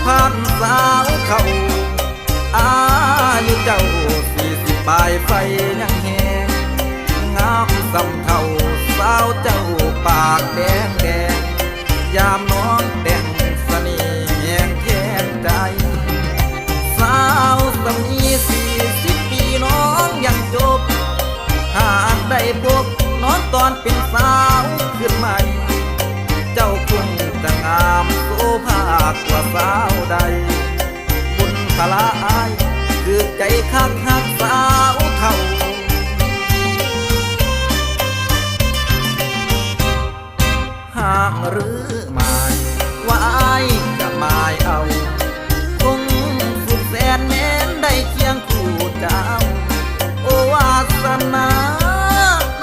ຜ່ານສາວເຖົ້າ ອາຍຸເຈົ້າສີ່ສິບປາຍໄຟຍັງແຮງ ງາມສ່ຳເທົ່າສາວເຈົ້າປາກແດງແດງ ຍາມນ້ອງແຕ່ງສະເໜ່ແຮງແທນໃຈ ສາວສຳນີສີ່ສິບປີນ້ອງຍັງຈົບ ຫາກໄດ້ພົບນ້ອງຕອນເປັນສາວຂຶ້ນໃໝ່ ເຈົ້າຄົງຈະງາມໂສພາກວ່າສາວໃດ ບຸນພາລາອ້າຍຖືກໃຈຄັກຮັກສາ